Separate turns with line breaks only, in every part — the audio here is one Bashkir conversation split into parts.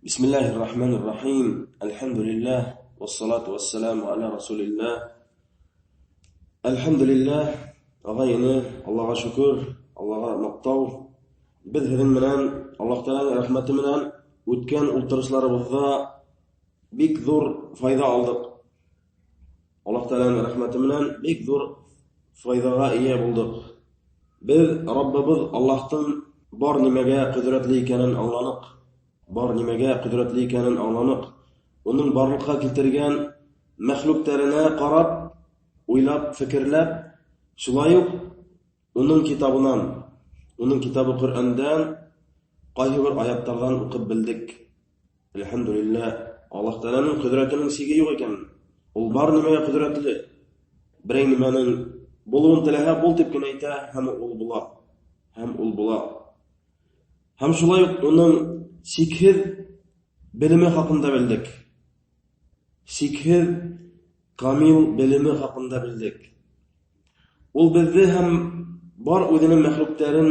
Бисмиллахир рахманир рахим. Альхамдулиллах, вассалату вассаламу аля расулиллах. Альхамдулиллах, ағай-эне, Аллаға шөкөр, Аллаға маҡтау. Беҙ һеҙҙең менән Аллаһ Тәғәләнең рәхмәте менән үткән ултырышларыбыҙҙа бик ҙур файҙа алдыҡ. Аллаһ Тәғәләнең рәхмәте менән бик ҙур файҙаға эйә булдыҡ. Беҙ Раббыбыҙ Аллаһтың бар нимәгә ҡөҙрәтле икәнен аңланыҡ. Бар нимәгә ҡөҙрәтле икәнен аңланыҡ. Уның барлыҡҡа килтергән мәхлүктәренә ҡарап, уйлап, фекерләп, шулай уҡ уның китабынан, уның китабы Ҡөрьәндән ҡайһы бер аяттарҙан уҡып белдек. Әлхәмдүлилләһ, Аллаһ Тәғәләнең ҡөҙрәтенең сиге юҡ икән. Ул бар нимәгә ҡөҙрәтле. Берәй нимәнең булыуын теләһә, бул тип кенә әйтә, һәм ул була. Һәм ул була. Һәм шулай уҡ уның сикһеҙ белеме хаҡында белдек. Сикһеҙ камил белеме хаҡында белдек. Ул беҙҙе һәм бар үҙенең мәхлүктәрен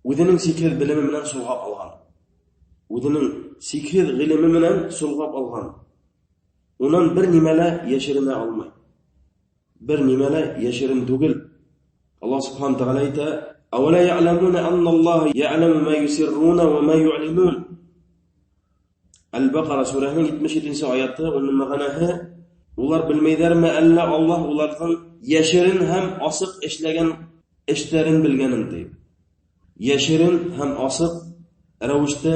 үҙенең сикһеҙ белеме менән солғап алған. Үҙенең сикһеҙ ғилеме менән солғап алған. Унан бер нимә лә йәшеренә алмай. Бер нимә лә йәшерен түгел. Аллаһ субхана тәғәлә әйтә: "Аула я'ламуна анналлаһа я'ламу ма юсирруна ва ма ю'линун." Әл-Баҡара сүрәһенең 77-нсе аяты, уның мәғәнәһе: улар белмәйҙәрме әллә Аллаһ уларҙың йәшерен һәм асыҡ эшләгән эштәрен белгәнен, ти. Йәшерен һәм асыҡ рәүештә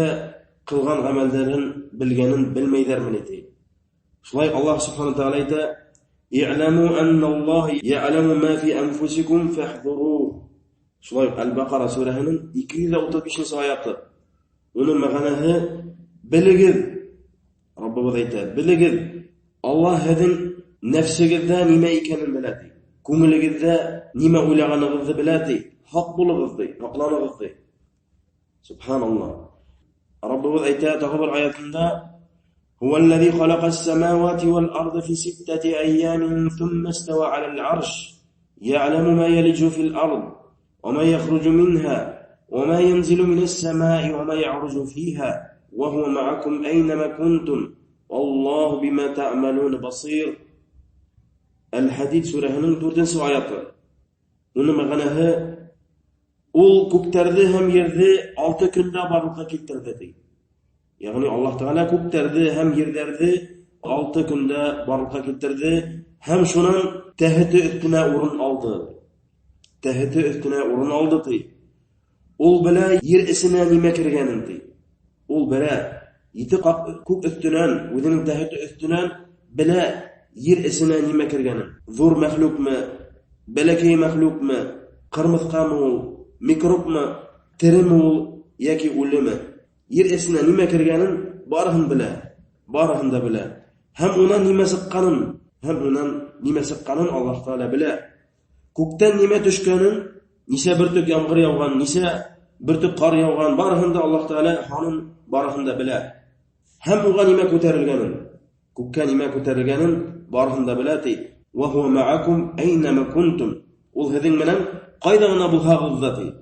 ҡылған ғәмәлдәрен белгәнен белмәйҙәрме ни, ти. Шулай Аллаһ субхана тәғәлә әйтә: "И'ламу анналлаһа я'ламу ма фи анфусикум фахзуруh." Шулай уҡ Әл-Баҡара сүрәһенең 235-нсе аяты. Уның мәғәнәһе: белегеҙ, Раббыбыҙ әйтә, белегеҙ, Аллаһ һеҙҙең нәфсегеҙҙә нимә икәнен белә, ти. Күңелегеҙҙә нимә уйлағанығыҙҙы белә, ти. Һаҡ булығыҙ, ти, һаҡланығыҙ, ти. Субханаллаһ. Раббыбыҙ әйтә тағы бер аятында: "Һуәлләзи халаҡас-самавати вал-арда фи ситтәти аййамин сумма истава алал-арш, я'ламу ма ялиджу фил-ард, ва ма яхруджу минха, ва ма янзилу минас-самаи ва ма я'руджу фиха, ва хуа ма'акум айнама кунтум, валлаху бима та'малуна басир." Әл-Хадид сүрәһенең 4-нсе аяты. Уның мәғәнәһе: ул күктәрҙе һәм ерҙе 6 көндә барлыҡҡа килтерҙе, ти. Йәғни Аллаһ Тәғәлә күктәрҙе һәм ерҙәрҙе 6 көндә барлыҡҡа килтерҙе һәм шунан тәхете өҫтөнә урын алды. Тәхете өҫтөнә урын алды, ти. Ул белә ер эсенә нимә кергәнен, ти. Ул белә ете ҡат күк өҫтөнән, үҙенең тәхете өҫтөнән белә ер эсенә нимә кергәнен. Ҙур мәхлүкме, бәләкәй мәхлүкме, ҡырмыҫҡамы ул, микробмы, тереме ул йәки үлеме? Ер эсенә нимә кергәнен барыһын белә, барыһын да белә. Һәм унан нимә сыҡҡанын, һәм унан нимә сыҡҡанын Аллаһ Тәғәлә белә. Күктән нимә төшкәнен, нисә бөртөк ямғыр яуған, нисә бөртөк ҡар яуған, барыһын да Аллаһ Тәғәлә һанын барыһын да белә. Һәм уға нимә күтәрелгәнен, күккә нимә күтәрелгәнен барыһын да белә, ти. Ва хуа маакум айнама кунтум. Ул һеҙҙең менән ҡайҙа ғына булһағыҙ ҙа, ти.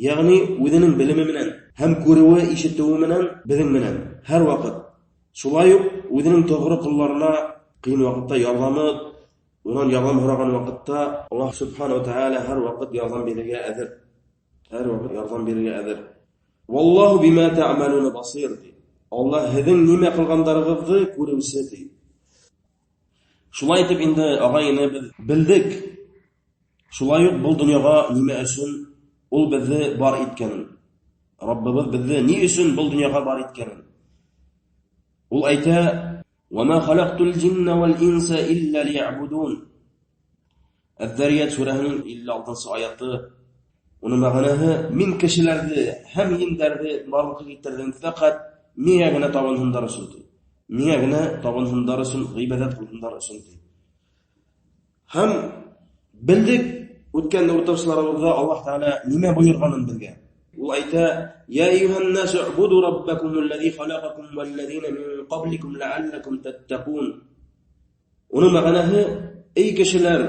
Йәғни үҙенең белеме менән һәм күреүе, ишетеүе менән беҙҙең менән һәр ваҡыт. Шулай уҡ үҙенең тоғро ҡолларына ҡыйын ваҡытта ярҙамы, унан ярҙам һораған ваҡытта Аллаһ субхана ва тәғәлә һәр ваҡыт ярҙам бирергә әҙер. Һәр ваҡыт ярҙам бирергә әҙер. Валлаху бима та'малуна басир, ти. Аллаһ һеҙҙең нимә ҡылғандарығыҙҙы күреүсе, ти. Шулай итеп инде, ағай-эне, беҙ белдек. Шулай уҡ был донъяға нимә өсөн ул беҙҙе бар иткәнен. Раббыбыҙ беҙҙе ни өсөн был донъяға бар иткәнен. Ул әйтә: "Ва ма халаҡтул джинна вал инса илля лиябудун." Әз-Зарият сүрәһенең 56-нсы аяты. Уның мәғәнәһе: мин кешеләрҙе һәм ендәрҙе барлыҡҡа килтерҙем фәҡәт миңә генә табынһындар өсөн, ти. Миңә генә табынһындар өсөн, ғибәҙәт ҡылһындар өсөн, ти. Һәм белдек үткән ултырышларыбыҙҙа Аллаһ Тәғәлә нимә бойорғанын беҙгә. Ул әйтә: "Я әйюһән-насу уъбуду раббакумуллази халакакум валлазина мин ҡабликум ләаллакум таттакун." Уның мәғәнәһе: эй кешеләр,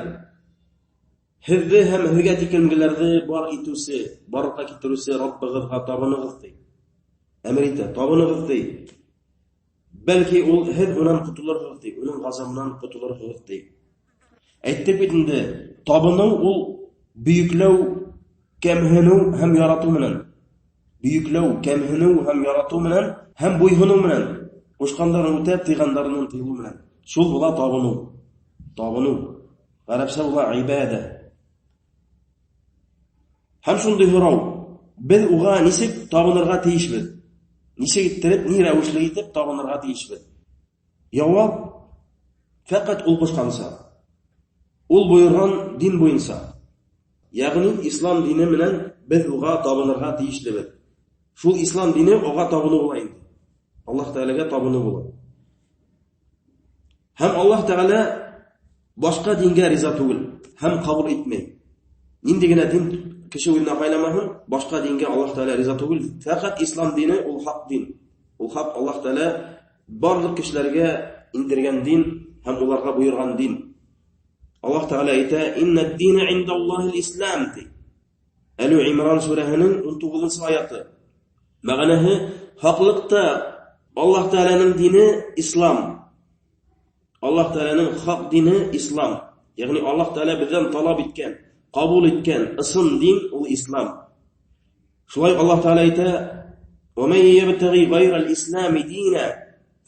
һеҙҙе һәм һеҙгә тиклемгеләрҙе бар итеүсе, барлыҡҡа килтереүсе Раббығыҙға табынығыҙ, ти. Әмер итә, табынығыҙ ти. Бәлки ул һеҙ унан ҡотолорһоғоҙ ти, уның ғазабынан ҡотолорһоғоҙ ти. Әйттек бит инде, табыныу ул бөйөкләү, кәмһенеү һәм яратыу менән. Бөйөкләү, кәмһенеү һәм яратыу менән һәм буйһоноу менән. Ҡушҡандарын үтәп, тыйғандарынан тыйылыу менән. Шул була табыныу. Табыныу. Ғәрәпсә була ибадә. Һәм шундай һорау: беҙ уға нисек табынырға тейешбеҙ? Нисек иттереп, ни рәүешле итеп табынырға тейешбеҙ? Яуап: фәҡәт ул ҡушҡанса. Ул бойорған дин буйынса. Ягъни ислам дине менән беҙ уға табынырға тейешлебеҙ. Шул ислам дине уға табыныу була инде. Аллаһ Тәғәләгә табыныу була. Һәм Аллаһ Тәғәлә башҡа дингә риза түгел һәм ҡабул итмәй. Ниндәй генә дин кеше үҙенә һайламаһын, башҡа дингә Аллаһ Тәғәлә риза түгел. Фәҡәт ислам дине ул хаҡ дин. Ул хаҡ Аллаһ Тәғәлә барлыҡ кешеләргә индергән дин һәм уларға бойорған дин. Аллаһ Тәғәлә әйтә: "Иннад-дина индаллаһил ислам" ти. Әлу Имран сүрәһенең 19-нсы аяты. Мәғәнәһе: хаҡлыҡта Аллаһ Тәғәләнең дине ислам. Аллаһ Тәғәләнең хаҡ дине ислам. Ягъни Аллаһ Тәғәлә беҙҙән талап иткән, ҡабул иткән ысын дин ул ислам. Шулай Аллаһ Тәғәлә әйтә: "Ва ман ябтағи гайрал ислами дина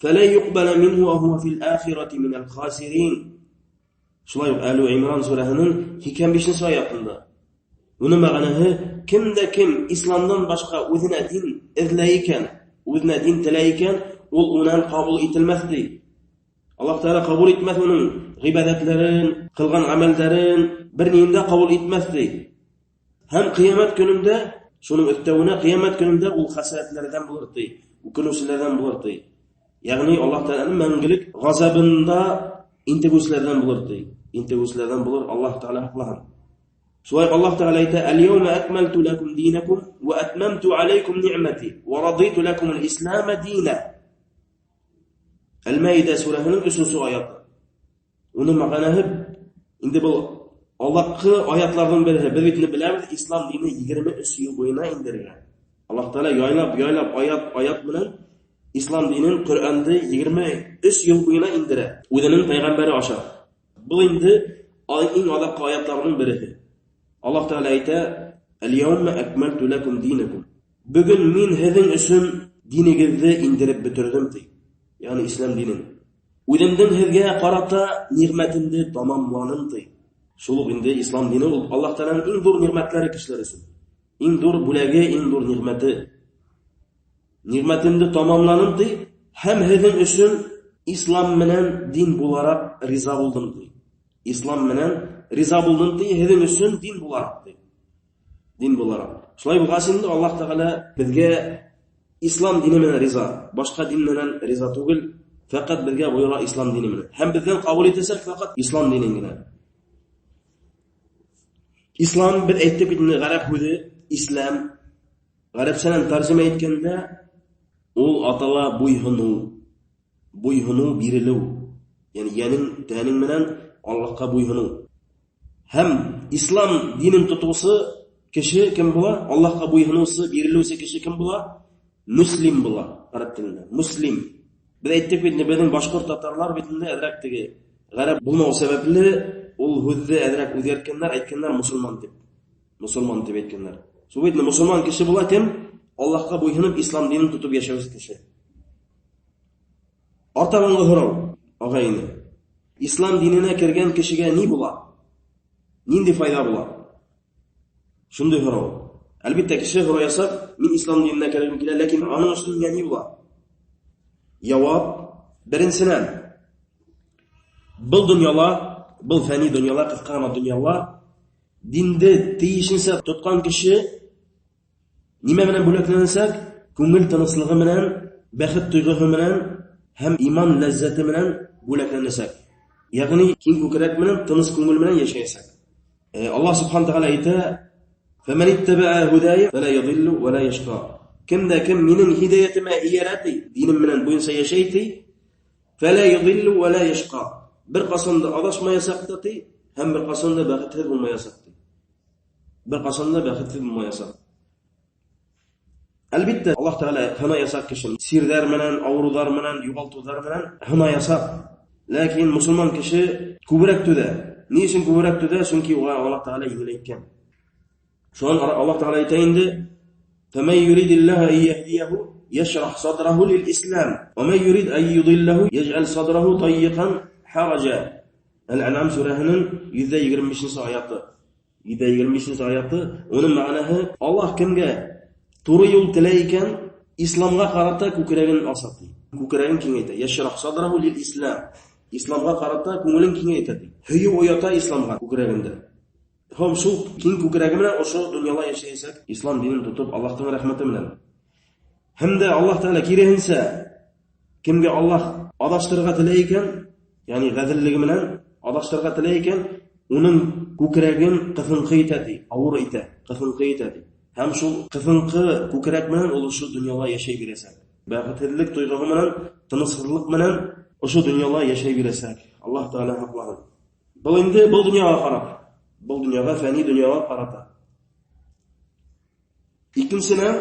фала юқбала минһу ва хуа фил ахирати минал хасирин." Шулай уҡ Әлу Имран сүрәһенең 85-нсе аятында. Уның мәғәнәһе: кем дә кем исламдан башҡа үҙенә дин эҙләй икән, үҙенә дин теләй икән, ул унан ҡабул ителмәҫ ти. Аллаһ Тәғәлә ҡабул итмәҫ уның ғибәҙәтләрен, ҡылған ғәмәлдәрен, бер ниен дә ҡабул итмәҫ ти. Һәм ҡиәмәт көнөндә, шуның өҫтәүенә ҡиәмәт көнөндә ул хәсрәтләрҙән булыр ти, үкенеүселәрҙән булыр ти. Ягъни Аллаһ Тәғәләнең мәңгелек ғазабында интегеүселәрҙән булыр ти. Интегеүселәрҙән булыр, Аллаһ Тәғәлә һаҡлаһын. Шулай Аллаһ Тәғәлә әйтә: "Әл-яума акмалту лакум динакум ва атмамту алейкум ни'мати ва радиту лакумул ислама дина." Әл-Маида сүрәһенең 3-нсе аяты. Уның мәғәнәһе инде был аҙаҡҡы аятларҙың береһе. Беҙ бит инде беләбеҙ, ислам дине 23 йыл буйына индерелгән. Аллаһ Тәғәлә яйлап-яйлап аят-аят менән ислам динен, Ҡөрьәнде 23 йыл буйына индерә, үҙенең пәйғәмбәре аша. Был инде иң аҙаҡҡы аятларҙың береһе. Аллаһ Тәғәлә әйтә: "Әл-яума акмалту лакум динакум." Бөгөн мин һеҙҙең өсөн динегеҙҙе индереп бөтөрҙөм ти. Ягъни ислам динен. Үҙемдең һеҙгә ҡарата ниғмәтемде тамамланым ти. Шул уҡ инде ислам дине ул Аллаһ Тәғәләнең иң ҙур ниғмәтләре кешеләр өсөн. Иң ҙур бүләге, иң ҙур ниғмәте. Ниғмәтемде тамамланым ти һәм һеҙҙең өсөн ислам менән дин булараҡ риза булдым ти. Ислам менән риза булдым ти, һеҙҙең өсөн дин булараҡ ти. Дин булараҡ. Шулай булғас инде Аллаһ Тәғәлә беҙгә ислам дине менән риза, башҡа дин менән риза түгел, фәҡәт беҙгә бойора ислам дине менән. Һәм беҙҙән ҡабул итәсәк фәҡәт ислам динен генә. Ислам, беҙ әйттек бит инде, ғәрәп һүҙе ислам. Ғәрәпсәнән тәржемә иткәндә ул атала буйһоноу, буйһоноу, бирелеү. Ягъни йәнең, тәнең менән Аллаһҡа буйһоноу. Һәм ислам динен тотоусы кеше кем була? Аллаһҡа буйһоноусы, бирелеүсе кеше кем була? Муслим була, ғәрәп телендә. Муслим. Беҙ әйттек бит инде, беҙҙең башҡорт татарлар бит инде әҙерәк теге ғәрәп булмау сәбәпле ул һүҙҙе әҙерәк үҙгәрткәндәр, әйткәндәр мосолман тип. Мосолман тип әйткәндәр. Шул бит инде мосолман кеше була кем? Аллаһҡа буйһоноп ислам динен тотоп йәшәүсе кеше. Артабанғы һорау, ағай-эне. Ислам диненә кергән кешегә ни була? Ниндәй файҙа була? Шундай һорау. Әлбиттә, кеше һорау ясап, мин ислам диненә кергем килә, ләкин аның өсөн миңә ни була? Яуап: беренсенән, был донъяла, был фәни донъяла, ҡыҫҡа ғына донъяла динде тейешенсә тотҡан кеше нимә менән бүләкләнәсәк? Күңел тыныслығы менән, бәхет тойғоһо менән һәм иман ләззәте менән бүләкләнәсәк. Ягъни киң күкрәк менән, тыныс күңел менән йәшәйәсәк. Аллаһ субхана тәғәлә әйтә: "Фәмән иттәбәә һудая фәлә ядиллу ва ла яшҡа." Кем дә кем минең һидаятемә эйәрә ти, динем менән буйынса йәшәй ти, фәлә ядиллу ва ла яшҡа. Бер ҡасан да аҙашмаясаҡ та ти, һәм бер ҡасан да бәхетһеҙ булмаясаҡ ти. Бер ҡасан да бәхетһеҙ булмаясаҡ. Әлбиттә, Аллаһ Тәғәлә һынаясаҡ кешене. Сирҙәр менән, ауырыуҙар менән, юғалтыуҙар менән һынаясаҡ. Ләкин мосолман кеше күберәк түҙә. Ни өсөн күберәк түҙә? Сөнки уға Аллаһ Тәғәлә еңеләйткән. Шунан Аллаһ Тәғәлә әйтә инде: "Фәмән юридиллаһу ан яһдияһу яшрах садраху лил-ислам, ва ман юрид ан юдиллаху яжъал садраху даййиқан хараҗа." Әл-Анъам сүрәһенең 125-нче аяты. 125-нче аяты, уның мәғәнәһе: Аллаһ кемгә туры юл теләй икән, исламға ҡарата күкрәген аса, ди. Күкрәген киңәйтә. Яшрах садраху лил-ислам. Исламға ҡарата күңелен киңәйтә, ди. Һөйөү уята исламға күкрәгендә. Һәм шул киң күкрәге менән ошо донъяла йәшәйәсәк, ислам динен тотоп, Аллаһтың рәхмәте менән. Һәм дә Аллаһ Тәғәлә киреһенсә, кемгә Аллаһ адаштырырға теләй икән, ягъни ғәҙеллеге менән адаштырырға теләй икән, уның күкрәген ҡыҫынҡы итә, ди, ауыр итә, ҡыҫынҡы итә, ди. Һәм шул ҡыҫынҡы күкрәк менән ул ошо донъяла йәшәй бирәсәк. Бәхетһеҙлек тойғоһо менән, тынысһыҙлыҡ менән ошо донъяла йәшәй бирәсәк. Аллаһ Тәғәлә һаҡлаһын. Был инде был донъяға ҡарап, был донъяға, фәни донъяға ҡарата. Икенсенән,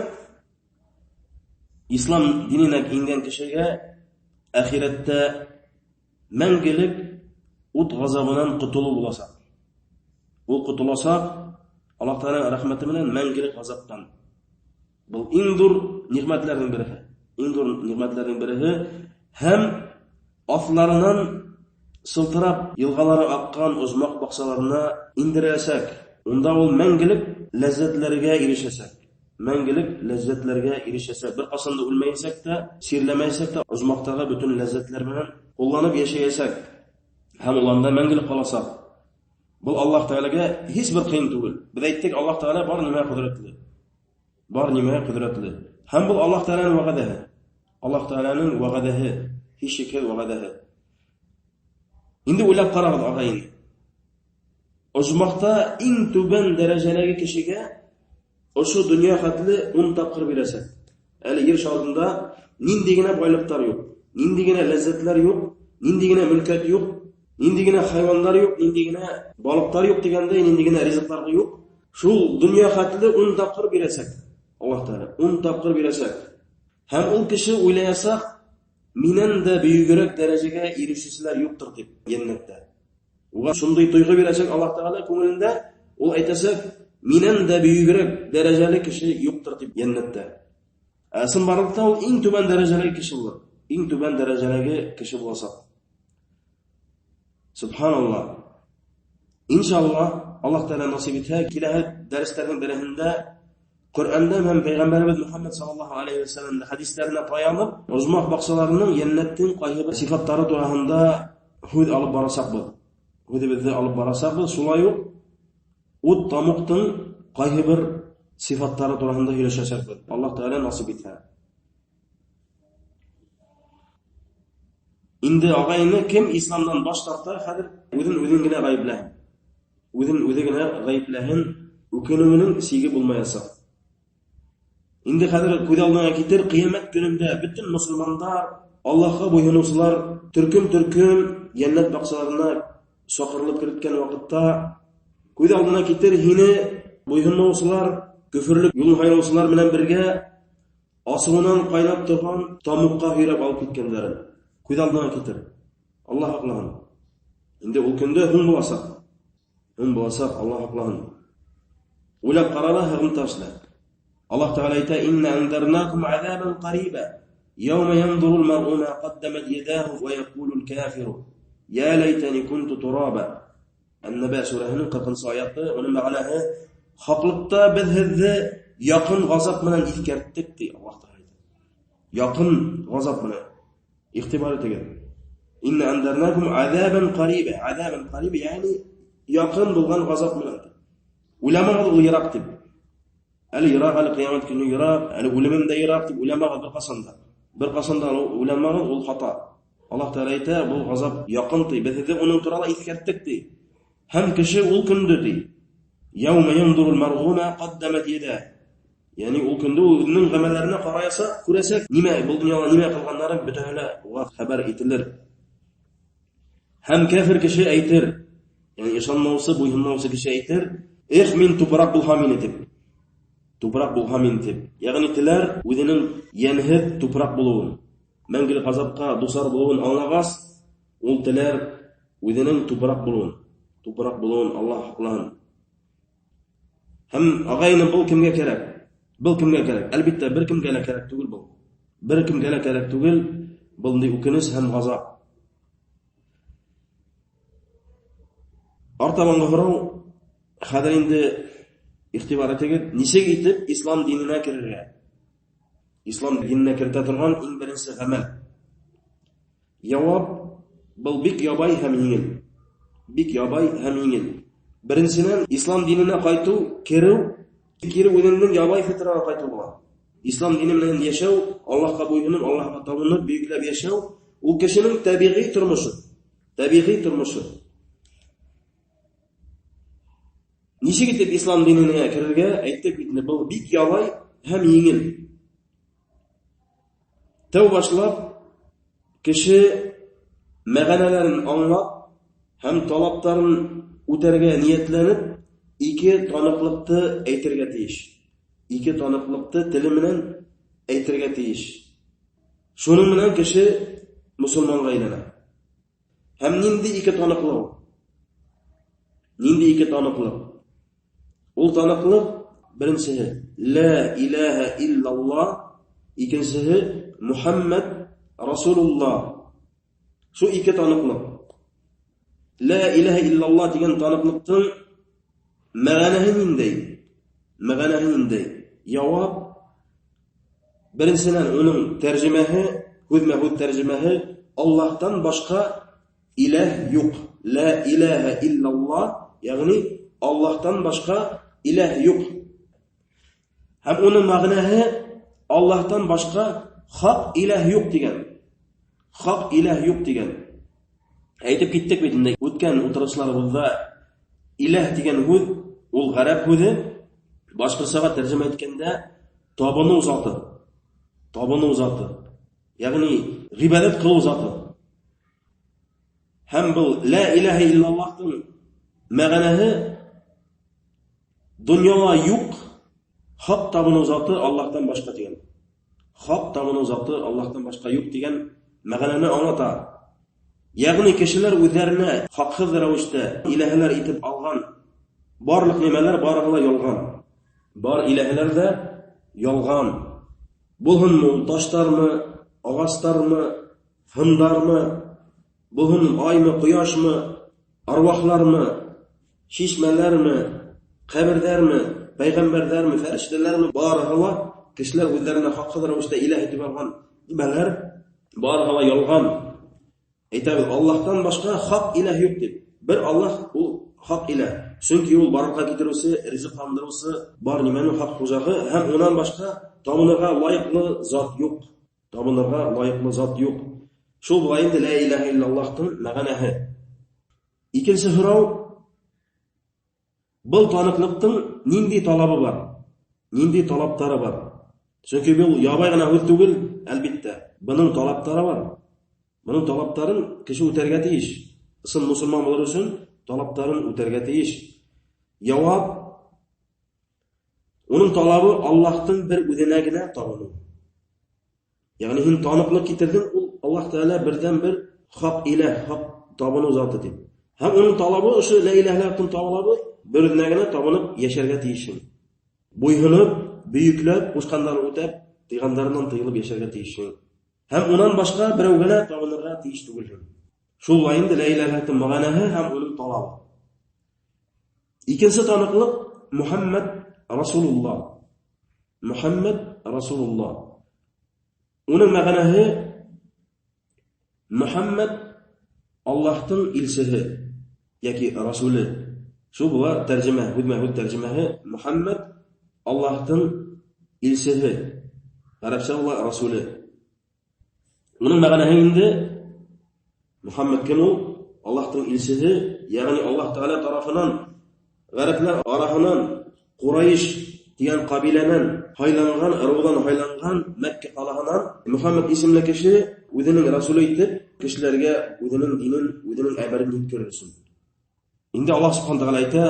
ислам диненә ингән кешегә әхирәттә мәңгелек ут ғазабынан ҡотолоу буласаҡ. Ул ҡотоласаҡ Аллаһ Тәғәләнең рәхмәте менән мәңгелек ғазаптан. Был иң ҙур ниғмәтләрҙең береһе. Иң ҙур ниғмәтләрҙең береһе һәм аҫларынан сылтырап йылғалары аҡҡан ожмах баҡсаларына индерәсәк. Унда ул мәңгелек ләззәтләргә ирешәсәк. Мәңгелек ләззәтләргә ирешәсәк. Бер ҡасан да үлмәйәсәк тә, сирләмәйәсәк тә, ожмахтағы бөтөн ләззәтләр менән ҡулланып йәшәйәсәк. Һәм ул анда мәңгелек ҡаласаҡ. Был Аллаһ Тәғәләгә һис бер ҡыйын түгел. Беҙ әйттек, Аллаһ Тәғәлә бар нимәгә ҡөҙрәтле. Бар нимәгә ҡөҙрәтле. Һәм был Аллаһ Тәғәләнең вәғәҙәһе. Аллаһ Тәғәләнең вәғәҙәһе, һис шикһеҙ вәғәҙәһе. Инде уйлап ҡарағыҙ, ағайын. Ожмахта иң түбән дәрәжәләге кешегә ошо донъя хәтле 10 тапҡыр бирәсәк. Әле ер шарында ниндәй генә байлыҡтар юҡ, ниндәй генә ләззәтләр юҡ, ниндәй генә мөлкәт юҡ, ниндәй генә хайвандар юҡ, ниндәй генә балыҡтар юҡ тигәндәй, ниндәй генә ризыҡлар юҡ. Шул донъя хәтле 10 тапҡыр бирәсәк. Аллаһ Тәғәлә 10 тапҡыр бирәсәк. Һәм ул кеше уйлаясаҡ, минән дә бөйөгөрәк дәрәжәгә ирешеүселәр юҡтыр тип йәннәттә. Уға шундай тойғо бирәсәк Аллаһ Тәғәлә күңелендә, ул әйтәсәк, минән дә бөйөгөрәк дәрәжәле кеше юҡтыр тип йәннәттә. Ә сынбарлыҡта ул иң түбән дәрәжәле кеше булыр. Иң түбән дәрәжәләге кеше буласаҡ. Субханаллаһ. Иншаллаһ, Аллаһ Тәғәлә насип итһә, киләһе дәрестәрҙең береһендә Ҡөрьәндән һәм Пәйғәмбәребеҙ Мөхәммәд саллаллаһу алейһи ва сәлләм хәдистәренә таянып, ожмах баҡсаларының йәннәттең ҡайһы бер сифаттары тураһында һүҙ алып барасаҡбыҙ. Һүҙебеҙҙе алып барасаҡбыҙ. Шулай уҡ ут тамуҡтың ҡайһы бер сифаттары тураһында һөйләшәсәкбеҙ. Аллаһ Тәғәлә насип итһә. Инде ағайыны кем исламдан баш тарта, хәҙер үҙен үҙен генә ғәйепләһен. Үҙен үҙе генә ғәйепләһен, үкенеүенең сиге булмаясаҡ. Инде хәҙер күҙ алдыңа китер, ҡиәмәт көнөндә бөтөн мосолмандар, Аллаһҡа буйһоноусылар төркөм-төркөм йәннәт баҡсаларына саҡырылып керткән ваҡытта күҙ алдына китер һине буйһонмаусылар, көфөрлөк юлын һайлаусылар менән бергә асыуынан ҡайнап торған тамуҡҡа һөйрәп алып киткәндәрен. Күҙ алдына китер. Аллаһ һаҡлаһын. Инде ул көндә һуң буласаҡ. Һуң буласаҡ, Аллаһ һаҡлаһын. Уйлап ҡара ла, һығымта эшлә. Аллаһ Тәғәлә әйтә: "Инна анзарнакум азабан ҡариба, яума янзурул маръу ма ҡаддамат ядаху ва яқулул кафиру, я лайтани кунту тураба." Ан-Наба сүрәһенең 40-нчы аяты, уның мәғәнәһе: хаҡлыҡта беҙ һеҙҙе яҡын ғазап менән иҫкәрттек, ти Аллаһ Тәғәлә. Яҡын ғазап менән. Иғтибар итегеҙ. Инна анзарнакум азабан ҡариба, азабан ҡариба, ягъни яҡын булған ғазап менән. Уйламағыҙ ул йыраҡ тип. Әле йыраҡ, әле ҡиәмәт көнө йыраҡ, әле үлемем дә йыраҡ тип уйламағыҙ бер ҡасан да. Бер ҡасан да уйламағыҙ, ул хата. Аллаһ Тәғәлә әйтә, был ғазап яҡын ти, беҙ һеҙҙе уның турала иҫкәрттек ти. Һәм кеше ул көндө ти. Яума янзурул маръу ма ҡаддамат яда. Ягъни ул көндө ул үҙенең ғәмәлләренә ҡараясаҡ, күрәсәк, нимә был донъяла нимә ҡылғандары бөтәһе лә уға хәбәр ителер. Һәм кәфер кеше әйтер, ягъни ышанмаусы, буйһонмаусы кеше әйтер: "Эх, мин тупраҡ булһам ине" тип. Тупраҡ булһам инде тип. Ягъни теләр үҙенең йәнһеҙ тупраҡ булыуын, мәңгелек ғазапҡа дусар булыуын аңлағас, ул теләр үҙенең тупраҡ булыуын, тупраҡ булыуын, Аллаһ һаҡлаһын. Һәм ағайны был кемгә кәрәк? Был кемгә кәрәк? Әлбиттә, бер кемгә лә кәрәк түгел был. Бер кемгә лә кәрәк түгел был үкенес һәм ғазап. Артабанғы һорау, хәҙер инде иғтибар итегеҙ, нисек итеп ислам диненә керергә? Ислам диненә кертә торған иң беренсе ғәмәл. Яуап был бик ябай һәм еңел. Бик ябай һәм еңел. Беренсенән, ислам диненә ҡайтыу, кереү, кире үҙеңдең ябай фитраға ҡайтыу була. Ислам дине менән йәшәү, Аллаһҡа буйһоноп, Аллаһҡа табынып, бөйөкләп йәшәү, ул кешенең тәбиғи тормошо. Тәбиғи тормошо. Нисек итеп ислам диненә керергә, әйттек бит инде, был бик ябай һәм еңел. Тәү башлап кеше мәғәнәләрен аңлап һәм талаптарын үтәргә ниәтләнеп, ике таныҡлыҡты әйтергә тейеш. Ике таныҡлыҡты теле менән әйтергә тейеш. Шуның менән кеше мосолманға әйләнә. Һәм нинди ике таныҡлык? Нинди ике таныҡлык? Ул таныҡлыҡ беренсеһе ла илаһа иллаллаһ, икенсеһе Мухаммад Расулуллаһ. Шу ике таныҡлыҡ. Ла илаһа иллаллаһ тигән таныҡлыҡтың мәғәнәһе ниндәй? Мәғәнәһе ниндәй? Яуап беренсенән уның тәрҗемәһе, һүҙмә-һүҙ тәрҗемәһе Аллаһтан башҡа иләһ юҡ. Ла илаһа иллаллаһ, ягъни Аллаһтан башҡа иләһ юҡ. Һәм уның мәғәнәһе Аллаһтан башҡа хаҡ иләһ юҡ тигән. Хаҡ иләһ юҡ тигән. Әйтеп киттек бит инде үткән утырышларыбыҙҙа, иләһ тигән һүҙ ул ғәрәп һүҙе, башҡортсаға тәрҗемә иткәндә табыныу заты. Табыныу заты. Ягъни ғибәдәт ҡылыу заты. Һәм был ла илаһа иллаллаһтың мәғәнәһе донъяла юҡ хаҡ табыныу заты Аллаһтан башҡа тигән. Хаҡ табыныу заты Аллаһтан башҡа юҡ тигән мәғәнәне аңлата. Ягъни кешеләр үҙҙәренә хаҡһыҙ рәүештә иләһәләр итеп алған барлыҡ нимәләр барыһы ла ялған. Бар иләһәләр ҙә ялған. Булһынмы ул таштармы, ағастармы, һындармы, булһын аймы, ҡояшмы, арвахлармы, шишмәләрме, ҡәберҙәрме, пәйғәмбәрҙәрме, фәрештәләрме, барыһы ла кешеләр үҙҙәренә хаҡһыҙ рәүештә иләһ итеп алған нимәләр барыһы ла ялған. Әйтәбеҙ, Аллаһтан башҡа хаҡ иләһ юҡ тип. Бер Аллаһ ул хаҡ иләһ. Сөнки ул барлыҡҡа килтереүсе, ризыҡландырыусы, бар нимәнең хаҡ хужаһы һәм унан башҡа табынырға лайыҡлы зат юҡ. Табынырға лайыҡлы зат юҡ. Шул була инде ла илаһа иллаллаһтың мәғәнәһе. Икенсе һорау, был таныҡлыҡтың ниндәй талабы бар? Ниндәй талаптары бар? Сөнки был ябай ғына һүҙ түгел, әлбиттә. Бының талаптары бар. Бының талаптарын кеше үтәргә тейеш. Ысын мосолман булыр өсөн талаптарын үтәргә тейеш. Яуап, уның талабы Аллаһтың бер үҙенә генә табыныу. Ягъни һин таныҡлыҡ китерҙең, ул Аллаһ Тәғәлә берҙән-бер хаҡ иләһ, хаҡ табыныу заты тип. Һәм уның талабы ошо ла илаһ иллаллаһтың талабы бер үҙенә генә табынып йәшәргә тейешһең. Буйһоноп, бөйөкләп, ҡушҡандарын үтәп, тыйғандарынан тыйылып йәшәргә тейешһең. Һәм унан башҡа берәүгә лә табынырға тейеш түгелһең. Шул була инде ла илаһ иллаллаһтың мәғәнәһе һәм уның талабы. Икенсе таныҡлыҡ Мухаммад Расулуллаһ. Мухаммад Расулуллаһ. Уның мәғәнәһе Мухаммад Аллаһтың илсеһе йәки расулы. Шул була тәрҗемә, һүҙмә-һүҙ тәрҗемәһе Мухаммад Аллаһтың илсеһе. Ғәрәпсә була расулы. Уның мәғәнәһе инде Мухаммад кем ул? Аллаһтың илсеһе, ягъни Аллаһ Тәғәлә тарафынан ғәрәпләр араһынан Ҡурайш тигән ҡабиләнән һайланған, ырыуҙан һайланған Мәккә ҡалаһынан Мухаммад исемле кеше үҙенең расулы итеп кешеләргә үҙенең динен, үҙенең әмерен еткерер өсөн. Инде Аллаһ Субхана Тәғәлә әйтә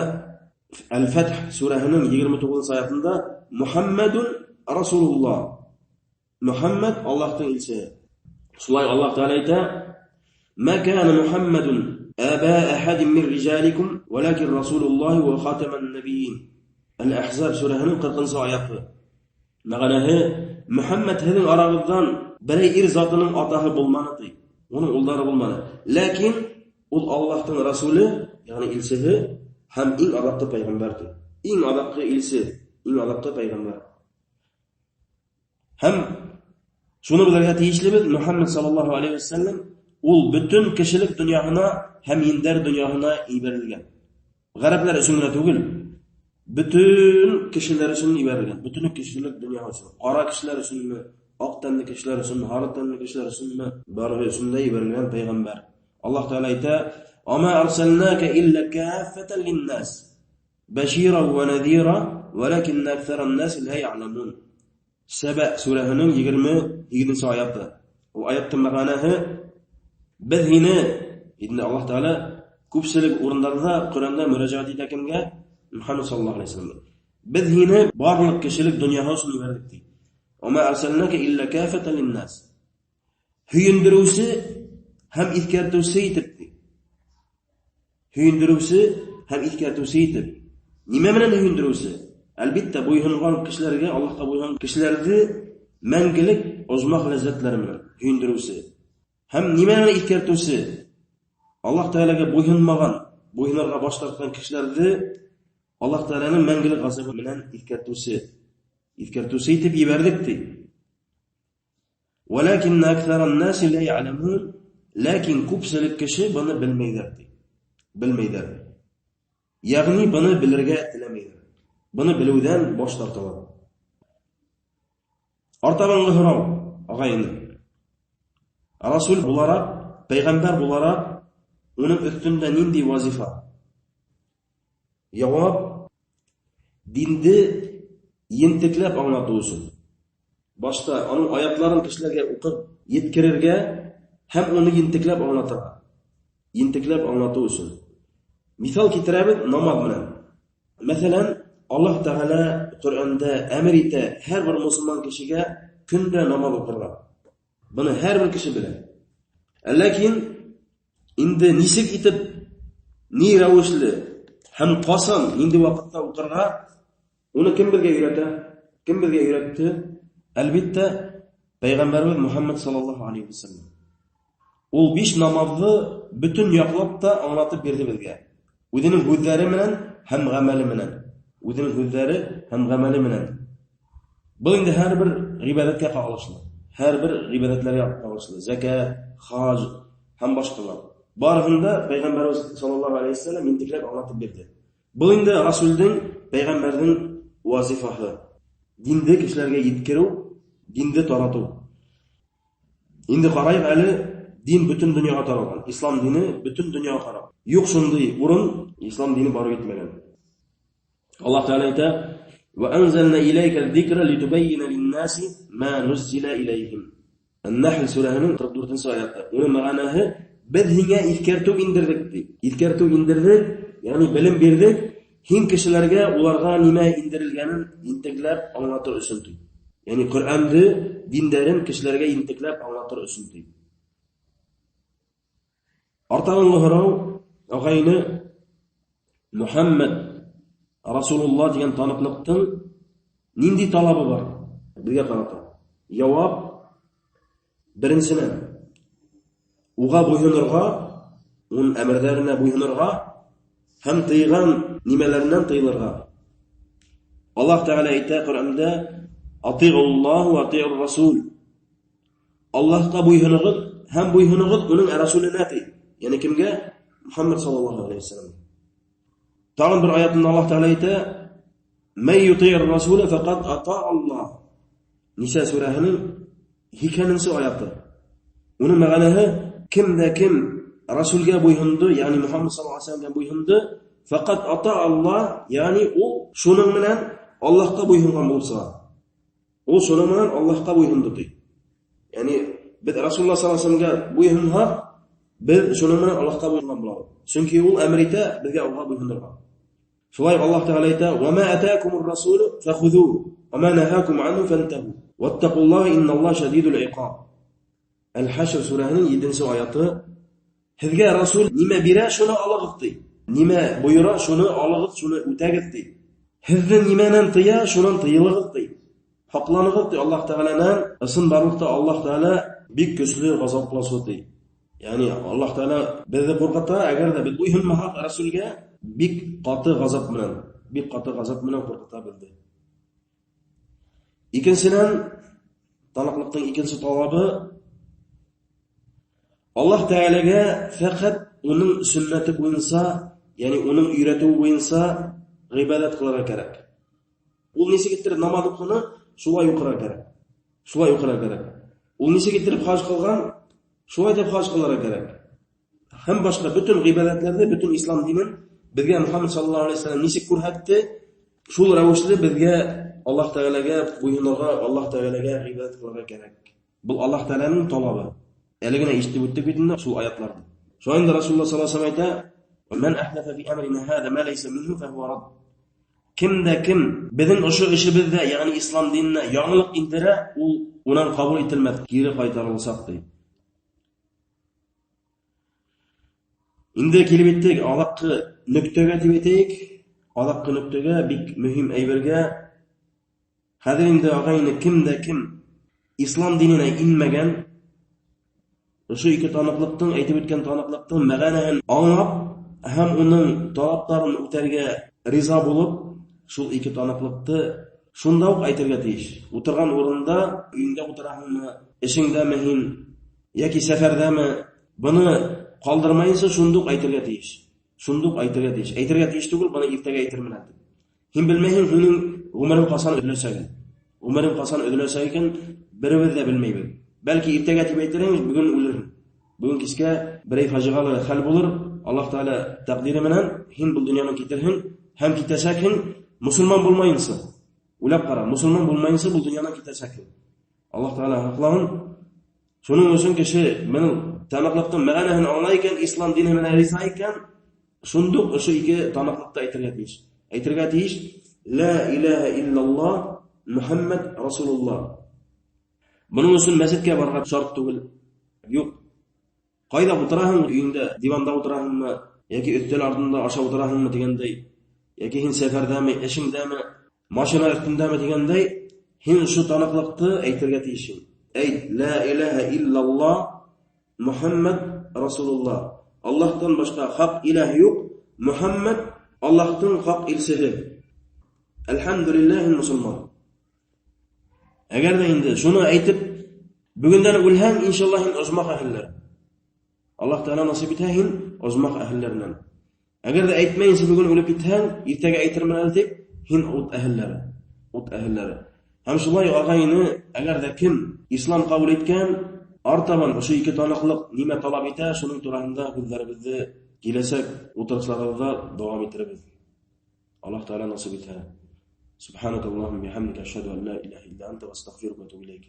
Әл-Фәтх сүрәһенең 29-нчы аятында Мухаммадун Расулуллаһ. Мухаммад Аллаһтың илсеһе. Шулай Аллаһ Тәғәлә әйтә: "Ма кана Мухаммадун аба ахадин мин риҗаликум, валакин Расулуллаһ ва хатаман набийин." Әл-Әхзаб сүрәһенең 40-нчы аяты. Мәғәнәһе: Мөхәммәд һеҙҙең арағыҙҙан берәй ир затының атаһы булманы ти. Уның улдары булманы. Ләкин ул Аллаһтың расулы, ягъни илсеһе һәм иң аҙаҡҡы пәйғәмбәр ти. Иң аҙаҡҡы илсе, иң аҙаҡҡы пәйғәмбәр. Һәм шуны белергә тейешлебеҙ, Мөхәммәд саллаллаһу алейхи вәсәлләм ул бөтөн кешелек донъяһына һәм индәр донъяһына ебәрелгән. Ғәрәпләр өсөн генә түгел, бөтөн кешеләр өсөн ебәрелгән, бөтөн кешелек донъяһы өсөн. Ҡара кешеләр өсөнмө, аҡ тәнле кешеләр өсөнмө, һары тәнле кешеләр өсөнмө, барыһы өсөн дә ебәрелгән пәйғәмбәр. Аллаһ Тәғәлә әйтә: "Ама арсалнака илля каффатан линнас, башира ва надира, валакинна аксаран нас ла я'ламун." Сәбә сүрәһенең 28-нче аяты. Ул аяттың мәғәнәһе: беҙ һине, инде Аллаһ Тәғәлә күпселек урындарҙа Ҡөрьәндә мөрәжәғәт итә кемгә? Мөхәммәд саллаллаһу алейһи вәсәлләм. Беҙ һине барлыҡ кешелек донъяһы өсөн ебәрҙек ти. Ама арсалнака илля каффатан линнас. Һөйөндөрөүсе һәм иҫкәртеүсе итеп ти. Һөйөндөрөүсе һәм иҫкәртеүсе итеп. Нимә менән һөйөндөрөүсе? Әлбиттә, буйһонған кешеләргә, Аллаһҡа буйһонған кешеләрҙе мәңгелек ожмах ләззәтләре менән һөйөндөрөүсе. Һәм нимә менән иҫкәртеүсе? Аллаһ Тәғәләгә буйһонмаған, буйһонорға баш тартҡан кешеләрҙе Аллаһ Тәғәләнең мәңгелек ғазабы менән иҫкәртеүсе. Иҫкәртеүсе итеп ебәрҙек ти. Валакинна аксаран наси ла я'ламун. Ләкин күпселек кеше быны белмәйҙәр ти. Белмәйҙәр. Ягъни быны белергә теләмәйҙәр. Быны белеүҙән баш тарталар. Артабанғы һорау, ағай-эне. Расул булараҡ, пәйғәмбәр булараҡ, уның өҫтөндә ниндәй вазифа? Яуап: динде ентекләп аңлатыу өсөн. Башта аның аятларын кешеләргә уҡып еткерергә һәм уны ентекләп аңлатырға. Ентекләп аңлатыу өсөн. Миҫал китерәбеҙ намаҙ менән. Мәҫәлән, Аллаһ Тәғәлә Ҡөрьәндә әмер итә һәр бер мосолман кешегә көндә намаҙ уҡырға. Быны һәр бер кеше белә. Ләкин инде нисек итеп, ни рәүешле һәм ҡасан, ниндәй ваҡытта уҡырға, уны кем беҙгә өйрәтә? Кем беҙгә өйрәтте? Әлбиттә, Пәйғәмбәребеҙ Мөхәммәд саллаллаһу алейхи вәсәлләм. Ул 5 намаҙҙы бөтөн яҡлап та аңлатып бирҙе беҙгә. Үҙенең һүҙҙәре менән һәм ғәмәле менән. Үҙенең һүҙҙәре һәм ғәмәле менән. Был инде һәр бер ғибәҙәткә ҡағылышлы. Һәр бер ғибәҙәтләргә ҡағылышлы. Зәкәт, хаж һәм башҡалар. Барыһын да Пәйғәмбәребеҙ саллаллаһу алейхи вәсәлләм ентекләп аңлатып бирҙе. Был инде Расулдың, Пәйғәмбәрҙең вазифаһы. Динде кешеләргә еткереү, динде таратыу. Инде ҡарайыҡ әле, дин бөтөн донъяға таралған. Ислам дине бөтөн донъяға таралған. Юҡ шундай урын, ислам дине барып етмәгән. Аллаһ Тәғәлә әйтә: "Ва анзална иләйкә зикра литубаййина линнаси ма нуззила иләйһим." Ан-Нахл сүрәһенең 44-нче аяты. Уның мәғәнәһе: беҙ һиңә иҫкәртеү индерҙек ти. Иҫкәртеү индерҙек, ягъни белем бирҙек, һин кешеләргә уларға нимә индерелгәнен ентекләп аңлатыр өсөн ти. Ягъни Ҡөрьәнде, диндәрен кешеләргә ентекләп аңлатыр өсөн ти. Артабанғы һорау, ағайны, Мөхәммәд Расулуллаһ тигән таныҡлыҡтың ниндәй талабы бар беҙгә ҡарата? Яуап: беренсенән, уға буйһонорға, уның әмерҙәренә буйһонорға һәм тыйған нимәләренән тыйылырға. Аллаһ Тәғәлә әйтә Ҡөрьәндә: "Атиғуллаһ ва атиғур расул." Аллаһҡа буйһоноғоҙ һәм буйһоноғоҙ уның расуленә ти. Ягъни кемгә? Мөхәммәд саллаллаһу алейхи вәсәлләм. Тағын бер аятында Аллаһ Тәғәлә әйтә: "Мән ютиғир расула фақад атаа Аллаһ." Ниса сүрәһенең 80-нче аяты. Уның мәғәнәһе: кем дә кем Расулгә буйһондо, ягъни Мөхәммәд саллаллаһу алейһи вәсәлләмгә буйһондо, фақад атаа Аллаһ, ягъни ул шуның менән Аллаһҡа буйһонған булып сыға. Ул шуның менән Аллаһҡа буйһондо ти. Ягъни беҙ Расулуллаһ саллаллаһу алейһи вәсәлләмгә буйһонһаҡ, беҙ шуның менән Аллаһҡа буйһонған булабыҙ. Сөнки ул әмер итә беҙгә уға буйһонорға. Шулай Аллаһ Тәғәлә әйтә: "Ва ма атакумур расулу фахузуху, ва ма нахакум анху фантаху, ваттакуллаһа инналлаһа шадидул иқаб." Әл-Хашр сүрәһенең 7-нче аяты. Һеҙгә Расул нимә бирә, шуны алығыҙ ти. Нимә бойора, шуны алығыҙ, шуны үтәгеҙ ти. Һеҙҙе нимәнән тыя, шунан тыйылығыҙ ти. Һаҡланығыҙ ти Аллаһ Тәғәләнән. Ысын барлыҡта Аллаһ Тәғәлә бик көслө ғазаплаусы ти. Ягъни Аллаһ Тәғәлә беҙҙе ҡурҡыта, әгәр ҙә беҙ буйһонмаһаҡ Расулгә, бик ҡаты ғазап менән, бик ҡаты ғазап менән ҡурҡыта беҙҙе. Икенсенән, таныҡлыҡтың икенсе талабы Аллаһ Тәғәләгә фәҡәт уның сөннәте буйынса, ягъни уның өйрәтеүе буйынса ғибәдәт ҡылырға кәрәк. Ул нисек иттереп намаҙ уҡыны, шулай уҡырға кәрәк. Шулай уҡырға кәрәк. Ул нисек иттереп хаж ҡылған, шулай итеп хаж ҡылырға кәрәк. Һәм башҡа бөтөн ғибәҙәтләрҙе, бөтөн ислам динен беҙгә Мөхәммәд саллаллаһу алейһи ва саллям нисек күрһәтте, шул рәүешле беҙгә Аллаһ Тәғәләгә буйһонорға, Аллаһ Тәғәләгә ғибәдәт ҡылырға кәрәк. Был Аллаһ Тәғәләнең талабы. Әле генә ишетеп үттек бит инде шул аятларҙы. Шулай инде Расулуллаһ саллаллаһу алейһи ва саллям әйтә: "Ман ахдаса фи амрина һаза ма лайса минһу фахуа рад." Кем дә кем беҙҙең ошо эшебеҙҙә, ягъни ислам диненә яңылыҡ индерә, ул унан ҡабул ителмәҫ, кире ҡайтарыласаҡ ти. Инде килеп еттек аҙаҡҡы нөктәгә тип әйтәйек. Аҙаҡҡы нөктәгә, бик мөһим әйбергә. Хәҙер инде ағайны кем дә кем ислам диненә инмәгән, ошо ике таныҡлыҡтың, әйтеп үткән таныҡлыҡтың мәғәнәһен аңлап һәм уның талаптарын үтәргә риза булып, шул ике таныҡлыҡты шунда уҡ әйтергә тейеш. Утырған урында, өйөңдә утыраһыңмы, эшеңдәме һин, йәки сәфәрҙәме, быны ҡалдырмайынса шунда уҡ әйтергә тейеш. Шунда уҡ әйтергә тейеш. Әйтергә тейеш түгел, быны иртәгә әйтермен әле. Һин белмәйһең, һинең ғүмерең ҡасан өҙөләсәген. Ғүмерең ҡасан өҙөләсәк икән, беребеҙ ҙә белмәйбеҙ. Бәлки иртәгә тип әйтерһең, бөгөн үлерһең. Бөгөн кискә берәй фажиғалы хәл булыр, Аллаһ Тәғәлә тәҡдире менән һин был донъянан китерһең һәм китәсәкһең мосолман булмайынса. Уйлап ҡара, мосолман булмайынса был донъянан китәсәкһең. Аллаһ Тәғәлә һаҡлаһын. Шуның өсөн кеше менең таныҡлыҡтың мәғәнәһен аңлай икән, ислам дине менән риза икән, шундуҡ ошо ике таныҡлыҡты әйтергә тейеш. Әйтергә тейеш: Ла илаһа иллаллаһ, Мухаммад Расулуллаһ. Бының өсөн мәсеткә барырға шарт түгел. Юҡ. Ҡайҙа ултыраһың, өйөңдә, диванда ултыраһыңмы, йәки өҫтәл артында ашап ултыраһыңмы тигәндәй, йәки һин сәфәрҙәме, эшеңдәме, машина өҫтөндәме тигәндәй, һин ошо таныҡлыҡты әйтергә тейешһең. Әйт: Ла илаһа иллаллаһ, Мухаммад Расулуллаһ. Аллаһтан башҡа хаҡ илаһ юҡ, Мухаммад Аллаһтың хаҡ илсеһе. Әлхәмдүлилләһ, мосолман. Әгәр ҙә инде шуны әйтеп, бөгөндән үлһәң, иншаллаһ, һин ожмах әһелләре. Аллаһ Тәғәлә насип итһә, һин ожмах әһелләренән. Әгәр ҙә әйтмәйенсә бөгөн үлеп китһәң, иртәгә әйтермен әле тип, һин ут әһелләре. Ут әһелләре. Һәм шулай ағайны, әгәр ҙә кем ислам ҡабул иткән, артабан ошо ике таныҡлыҡ нимә талап итә, шуның тураһында һүҙҙәребеҙҙе киләсәк ултырышларыбыҙҙа дауам итербеҙ. Аллаһ Тәғәлә насип итһә. Субханакаллахумма бихамдика ашһаду ан ла илаһа илля анта ва астагфирука ва атубу илейк.